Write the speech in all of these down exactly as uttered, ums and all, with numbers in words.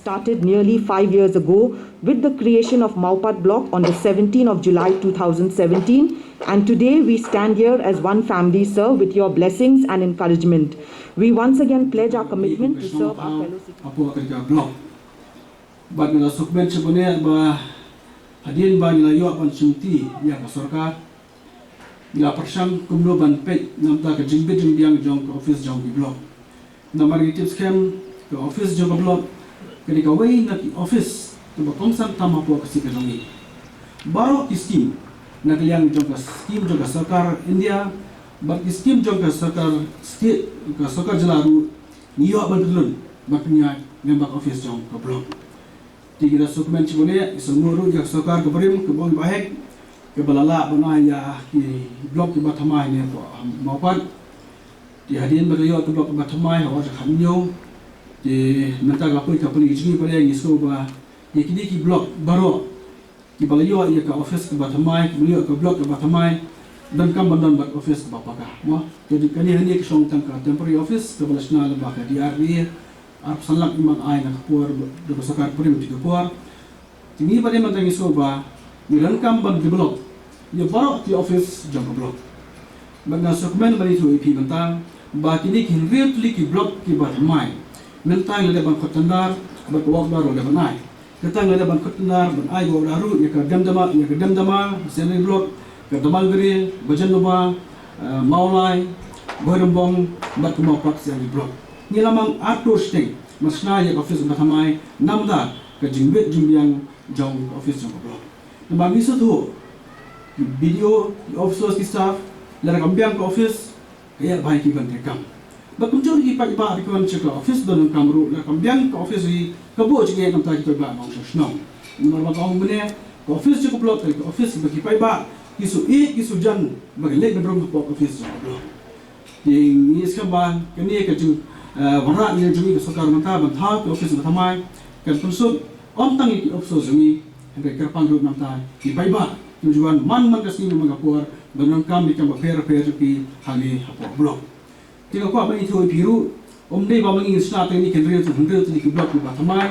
Started nearly five years ago with the creation of Mawpat Block on the seventeenth of July two thousand seventeen, and today we stand here as one family, sir, with your blessings and encouragement. We once again pledge our commitment to serve our fellow citizens. Bad ngi la sukmen sha bane ba hadien ba ngi la ïoh ban shimti ïa ka sorkar, ngi la pyrshang kumno ban peit namar ka jingbit jingbiang jong ka office jong ki block. Namar ngi tip skhem ka office jong ka block ka dei kawei na ki office kaba kongsan tam hapoh ka state ka jong ngi. Baroh ki skim na ka liang jong ka skim jong ka sorkar India bad ki skim jong ka sorkar state, ka sorkar jylla ruh ngi ïoh ban pynlong ban pynïaid lyngba ka office jong ka block. Te ngi da sukmen shibun ïa, ngi sngewbha ruh ïa ka sorkar ka barim kaba ong ba heh kaba la lah ban ai ïa ki block kiba thymmai ne hapoh Mawpat. Te hadien ba la ïoh ki block kiba thymmai ha ka por kaba hynñiew. Te mynta ka poi ka poi ngi jngi ba ngi sngewbha ïa kine ki block baroh kiba la ïoh ïa ka office kaba thymmai, kiba la ïoh ka block kaba thymmai, donkam ban don bad office kaba paka. Mo, te kane hangne ka shong tang ka temporary office kaba la shna lyngba ka D R D A, arphew san lak ïa man ai na ka por da ka sorkar prim te ka por. Te ngi ba dei mynta ngi sngewbha ngi donkam ban develop ïa baroh ki office jong ka block. Bad nga sngewkmen ban ïathuh ïa phi mynta ba kine ki hynriew tylli ki block kiba thymmai mynta ngi la dep ban khot tender bad ka work order ruh la dep ban ai. Kata ngi la dep ban khot tender ban ai ka work order ruh ïa ka Damdama, ïa ka Damdama C R D block, ka Damalgiri, Bajanduba, eh, Mawlai, Bhoirymbong bad ka Mawpat C R D block. Ngi la mang arphew shiteng ban shna ïa ka office ba thymmai namar ka jingbit jingbiang jong ka office jong ka block. Namar ngi sngewthuh ki B D O, ki officers, ki staff, lada kam biang ka office ka ïa bha ïa ki ban treikam. Bad kumjuh ki paidbah ki wan sha ka office ba donkam ruh, lada kam biang ka office hi ka buh jingeh namar ki paidbah ba wan sha shnong. Namar ba ka ong mynne ka office jong ka block ka dei ka office ba ki paidbah ki shu ïeit ki shu jan ba ki leit ban rung hapoh ka office jong ka block. Te ngi sngewbha kane ka jing, eh, wanrah ngi jong ngi ka sorkar mynta ban thaw ki office ba thymmai, kan pynsuk ym tang ïa ki officer jong ngi, hynrei kyrpang ruh namar ki paidbah kiba ju wan man man ka sngi man ka por ban ïoh kam ïa ki kam bapher bapher jong ki hangne hapoh block. Te nga kwah ban ïathuh ïa phi ruh, ym dei ba ma ngi ngi shna tang ïa kine hynriew tylli, hynriew tylli ki block kiba thymmai.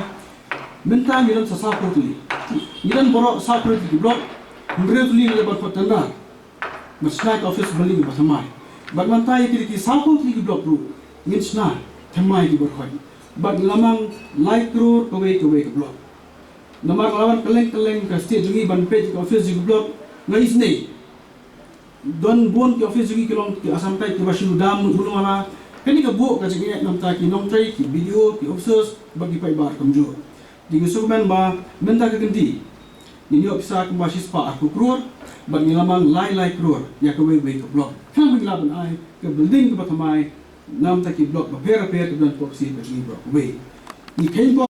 Mynta ngi don sa sawphew tylli. Ngi don baroh sawphew tylli ki block, hynriew tylli ngi la ban khot tender ban shna ka office building ba thymmai. Bad mynta ïa kine ki sawphew tylli ki block ruh ngin shna thymmai ki bor khot. Bad ngi la mang lai klur kawei kawei ka block. Namar ka la wan kylleng kylleng ka state jong ngi ban peit ka office jong ka block, nga isynei. Don bun ki office jong ngi ki long ki Assam type kiba shu dam mut bun wala. Kane ka buh ka jingeh namar ki nongtrei, ki B D O, ki officers bad ki paidbah kumjuh. Te ngi sngewkmen ba mynta ka kynti ngin ïoh pisa kumba shispah arphew klur bad ngi la mang lai lai klur ïa kawei kawei ka block. Khnang ba ngi lah ban ai ka building kaba thymmai namar ki block bapher bapher kiba don hapoh ka state ka jong ngi baroh kawei. Ngi kheiñ ko